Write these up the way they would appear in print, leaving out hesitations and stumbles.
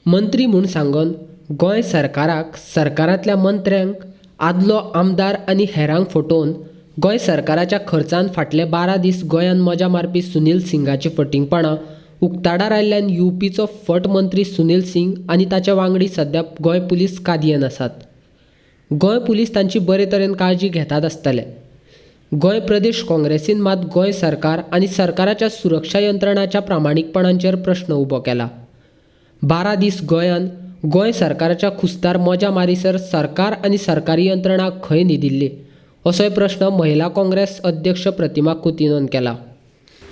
मंत्री म्हूण सांगून गोंय सरकाराक, सरकारांतल्या मंत्र्यांक, आदलो आमदार आनी हेरांक फटोवन गोंय सरकाराच्या खर्चान फाटले 12 दीस गोंयांत मजा मारपी सुनील सिंगाची फटींगपणां उक्ताडार आयिल्ल्यान यूपीचो फट मंत्री सुनील सिंग आनी ताचे वांगडी सध्या गोंय पुलीस कादयेन आसात. गोंय पुलीस तांची बरे तरेन काळजी घेतात आसतले. गोंय प्रदेश काँग्रेसीन मात गोंय सरकार आनी सरकाराच्या सुरक्षा यंत्रणाच्या प्रामाणीकपणांचेर प्रश्न उबो केला. 12 दीस गोंयान गोंय सरकाराच्या खुस्तार मजा मारीसर सरकार आनी सरकारी यंत्रणा खंय न्हिदिल्ली असोय प्रश्न महिला काँग्रेस अध्यक्ष प्रतिमा कुतिनोन केला.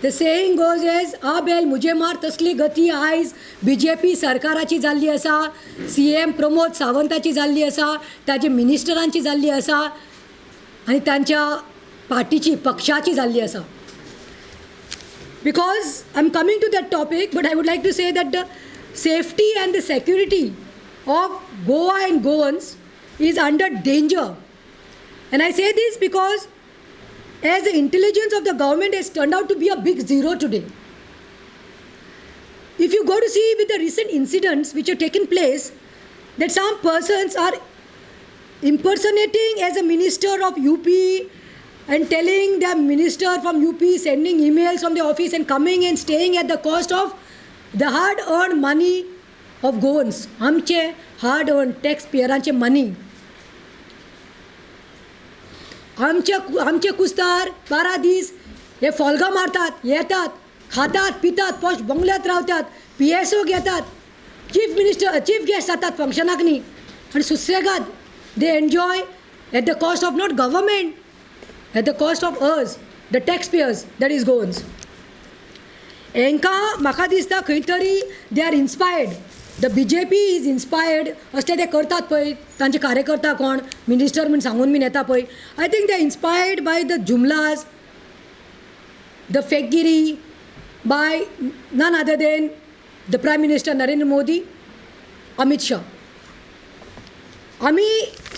The saying goes as आ बैल मुझे मार, तसली गती आयज बीजेपी सरकाराची जाल्ली आसा, सीएम प्रमोद सावंताची जाल्ली आसा, ताजे मिनिस्टरांची जाल्ली आसा आनी तांच्या पार्टीची पक्षाची जाल्ली आसा. Because I am coming to that topic, but I would like to say that the safety and the security of Goa and Goans is under danger. And I say this because as the intelligence of the government has turned out to be a big zero today. If you go to see with the recent incidents which have taken place, that some persons are impersonating as a minister of UP and telling the minister from UP, sending emails from the office and coming and staying at the cost of the hard-earned money of Goans, आमचे hard-earned taxpayers money. आमचे कुस्तार 12 दीस हे फोल्गां मारतात, येतात, खातात, पितात, पोश बंगल्यात रावतात, पीएसओ घेतात, चीफ मिनिस्टर चीफ गेस्ट जातात फंक्शनाक न्ही, आनी सुसेगाद they enjoy at the cost of not government, at the cost of us, the tax payers, that is Goans. हेंकां म्हाका दिसता खंय तरी they are inspired, the BJP is inspired असले ते करतात पळय, तांचे कार्यकर्ता कोण मिनिस्टर म्हूण सांगून बीन येता पळय. I think they are inspired by the जुमलाज, the फेकगिरी, by none other than the prime minister Narendra Modi, Amit Shah. आमी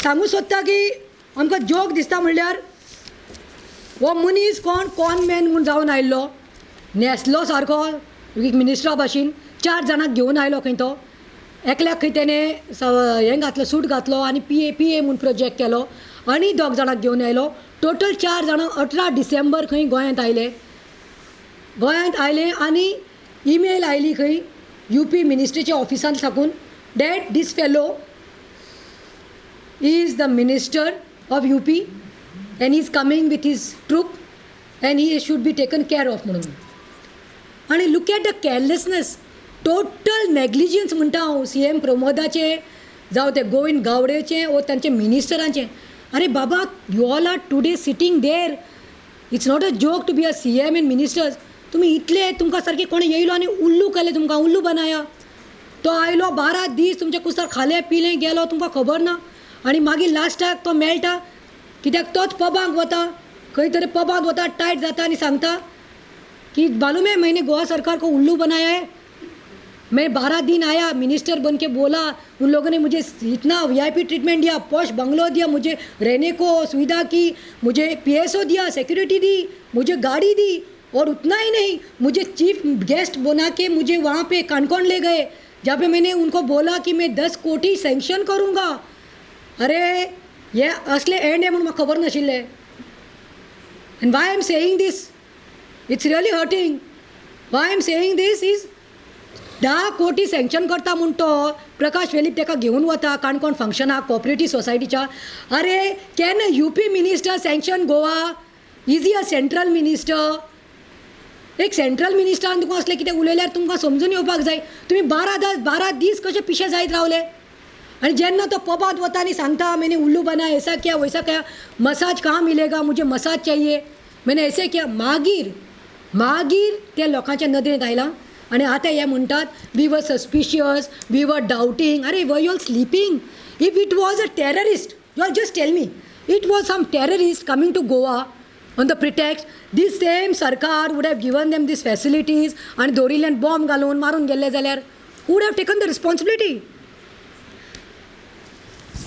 सांगू सोदता की आमकां जोक दिसता म्हणल्यार हो मनीस कोण कॉनमॅन म्हूण जावन आयिल्लो, न्हेसलो सारको मिनिस्टरा भाशेन, 4 जाणांक घेवन आयलो खंय तो, एकल्याक खंय तेणें हें घातलो, सूट घातलो आनी पी ए म्हूण प्रोजेक्ट केलो आनी 2 जाणांक घेवन आयलो. टोटल 4 जाणां 18 डिसेंबर खंय गोंयांत आयले, गोंयांत आयले आनी ईमेल आयली खंय यूपी मिनिस्ट्रीच्या ऑफिसांत साकून that this fellow is the minister of UP and he is coming with his troop and he should be taken care of म्हणून. आनी look at the carelessness, total negligence म्हणटा हांव सीएम प्रमोदाचें, जावं ते गोविंद गावडेचें वो तांचे मिनिस्टरांचें. अरे बाबा, you all are today sitting there, it's not a joke to be a CM and ministers. तुमी इतले तुमकां सारकें कोण येयलो आनी उल्लू केलें, तुमकां उल्लू बनाया. तो आयलो 12 दीस तुमच्या कुस्तार खालें पिलें गेलो, तुमकां खबर ना. आनी मागीर लास्टाक तो मेळटा कित्याक तोच पबांक वता, खंय तरी पबांत वता, टायट जाता आनी सांगता कि मालूम है मैंने गोवा सरकार को उल्लू बनाया है, मैं 12 दिन आया मिनिस्टर बन के बोला, उन लोगों ने मुझे इतना वीआईपी ट्रीटमेंट दिया, पॉश बंगलो दिया, मुझे रहने को सुविधा की, मुझे पीएसओ दिया, सिक्योरिटी दी, मुझे गाड़ी दी, और उतना ही नहीं मुझे चीफ गेस्ट बना के मुझे वहाँ पे कानकोन ले गए, जहाँ पे मैंने उनको बोला कि मैं 10 कोटी सेंक्शन करूँगा. अरे हे असले एंड है म्हणून म्हाका खबर नाशिल्लें. And why I am saying this, it's really hurting. Why I am saying this is 10 कोटी सँक्शन करता म्हूण तो प्रकाश वेलीप ताका घेवन वता काणकोण फंक्शनाक कॉपरेटीव सोसायटीच्या. अरे can UP minister sanction Goa? Is he a central minister? एक सेंट्रल मिनिस्टरान तुका असलें कितें उलयल्यार तुमकां समजून येवपाक जाय. तुमी 12 दीस कशे पिशे जायत रावले. आनी जेन्ना तो पबांत वता आनी सांगता मैंने उल्लू बना, ऐसा क्या वैसा क्या, मसाज कहाँ मिलेगा, मुझे मसाज चाहिए, मैंने ऐसे क्या, मागीर मागीर त्या लोकांच्या नदरेंत आयलां. आनी आतां हे म्हणटात we were suspicious, we were doubting. अरे were you all sleeping? If it was a terrorist, you all just tell me, it was some terrorist coming to Goa on the pretext this same सरकार would have given them these facilities आनी दोरिल्ल्यान bomb घालून मारून गेल्ले जाल्यार who would have taken the responsibility?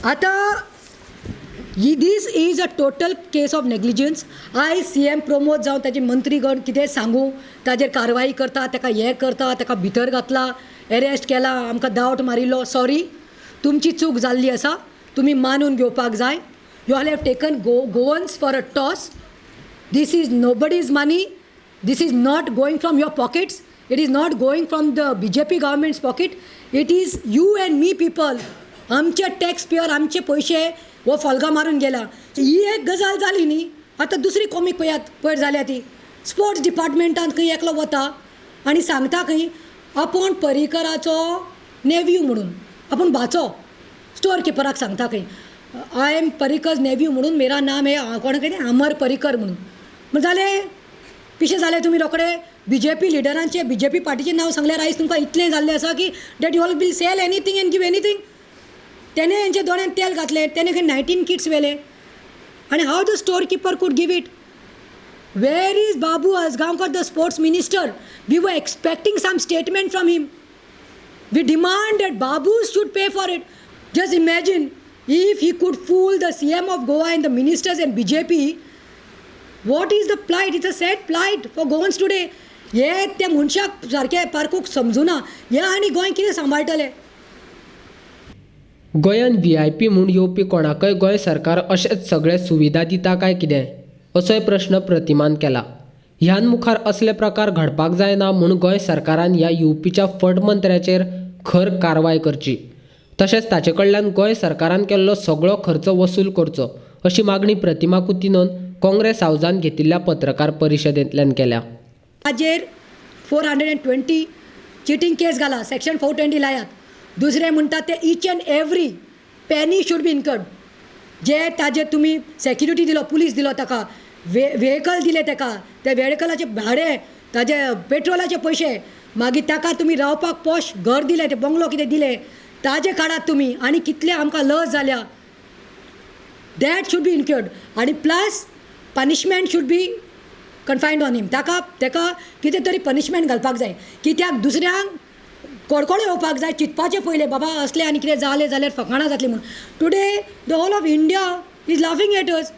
आतां this is a total case of negligence. आयज C M Pramod जावं ताजे मंत्रीगण कितें सांगूं, ताजेर कारवाई करता, ताका हें करता, ताका भितर घातला, एरेस्ट केला, आमकां दावट मारिल्लो, सॉरी, तुमची चूक जाल्ली आसा, तुमी मानून घेवपाक जाय. You all have taken Goans for a toss. This is nobody's money. This is not going from your pockets. It is not going from the BJP government's pocket. It is you and me people. आमचे tax pair, आमचे पयशे हो फोल्गां मारून गेला. ही एक गजाल जाली न्ही. आतां दुसरी कॉमीक पळयात पयर जाल्या ती. स्पोर्ट्स डिपार्टमेंटान खंय एकलो वता आनी सांगता खंय आपूण पर्रीकराचो नेव्यू म्हणून, आपूण भाचो, स्टोर किपराक सांगता खंय I am Parrikar's nephew म्हणून, मेरा नाम हे कोण कितें अमर पर्रीकर म्हणून. जालें पिशे जाले तुमी रोखडे. बीजेपी लिडरांचे, बीजेपी पार्टीचें नांव सांगल्यार आयज तुमकां इतलें जाल्लें आसा की that you all will sell anything and give anything. तेणें हेंच्या दोळ्यांत तेल घातलें, तेणें खंय 19 किट्स व्हेले. आनी how the store keeper could give it? Where is Babu Azgaonkar, the sports minister? We were expecting some statement from him. We demand that Babu should pay for it. Just imagine if he could fool the CM of Goa and the ministers and BJP, what is the plight? It's a sad plight for Goans today. हे त्या मनशाक सारकें पारकूक समजुना हे आनी गोंय कितें सांबाळटले. गोंयान VIP म्हूण येवपी कोणाकय गोंय सरकार अशेंच सगळे सुविधा दिता काय कितें, असोय प्रश्न प्रतिमान केला. ह्यान मुखार असले प्रकार घडपाक जायना म्हूण गोंय सरकारान ह्या युपीच्या फट मंत्र्याचेर खर कारवाय करची, तशेंच ताचे कडल्यान गोंय सरकारान केल्लो सगळो खर्च वसूल करचो अशी मागणी प्रतिमा कुतिन्होन काँग्रेस हावजान घेतिल्ल्या पत्रकार परिशदेंतल्यान केल्या. हाजेर 420 चिटींग केस घाला, सेक्शन 420 लायात. दुसरें म्हणटा ते each and every penny should be incurred. जे ताजे तुमी सेक्युरिटी दिलो, पुलीस दिलो ताका, व्हेकल दिले ताका, त्या व्हेकलाचे भाडें, ताजे पेट्रोलाचे पयशे, मागीर ताका तुमी रावपाक पोश घर दिलें, ते बंगलो कितें दिलें ताजे काडात तुमी. आनी कितले आमकां लस जाल्या, that should be incurred. आनी plus punishment should be confined on him. ताका ताका कितें तरी पनिशमेंट घालपाक जाय, कित्याक दुसऱ्यांक कडकडो येवपाक जाय चिंतपाचें पयलें, बाबा असलें आनी कितें जालें जाल्यार फकाणां जातलीं म्हणून. Today the whole of India is laughing at us,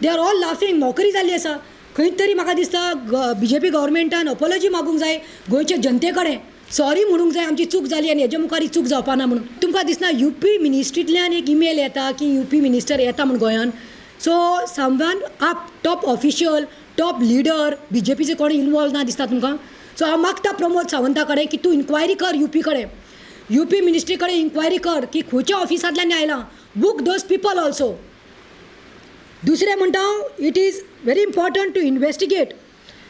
they are all laughing. Mockery जाल्ली आसा. खंय तरी म्हाका दिसता बीजेपी गव्हर्मेंटान अपॉलॉजी मागूंक जाय गोंयच्या जनते कडेन, सॉरी म्हणूंक जाय, आमची चूक जाली आनी हेजे मुखार ही चूक जावपा ना म्हणून. तुमकां दिसना युपी मिनिस्ट्रींतल्यान एक ईमेल येता की युपी मिनिस्टर येता म्हूण गोंयान. सो समवन आप टॉप ऑफिशियल, टॉप लिडर बीजेपीचे कोण इनवॉल्व ना दिसता तुमकां. सो हांव मागता प्रमोद सावंता कडेन की तूं इन्क्वायरी कर युपी कडेन, युपी मिनिस्ट्री कडेन इन्क्वायरी कर की खंयच्या ऑफिसांतल्यान आयलां, बूक those people also. दुसरें म्हणटा हांव, it is very important to investigate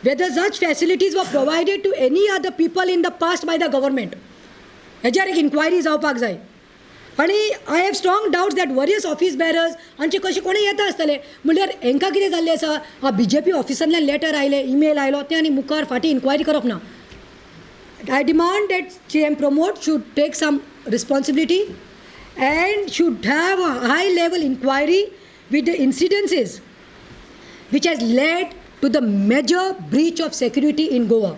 whether such facilities were provided to any other people in the past by the government. हेजेर एक इन्क्वायरी जावपाक जाय. आनी I have strong doubts that various office bearers हांचे कशें कोणूय येता आसतले, म्हणल्यार हेंकां कितें जाल्लें आसा, बीजेपी ऑफिसांतल्यान लेटर आयलें, ईमेल आयलो, तें आनी मुखार फाटीं इन्क्वायरी करप ना. I demand that CM Pramod should take some responsibility and should have a high level inquiry with the incidences which has led to the major breach of security in Goa.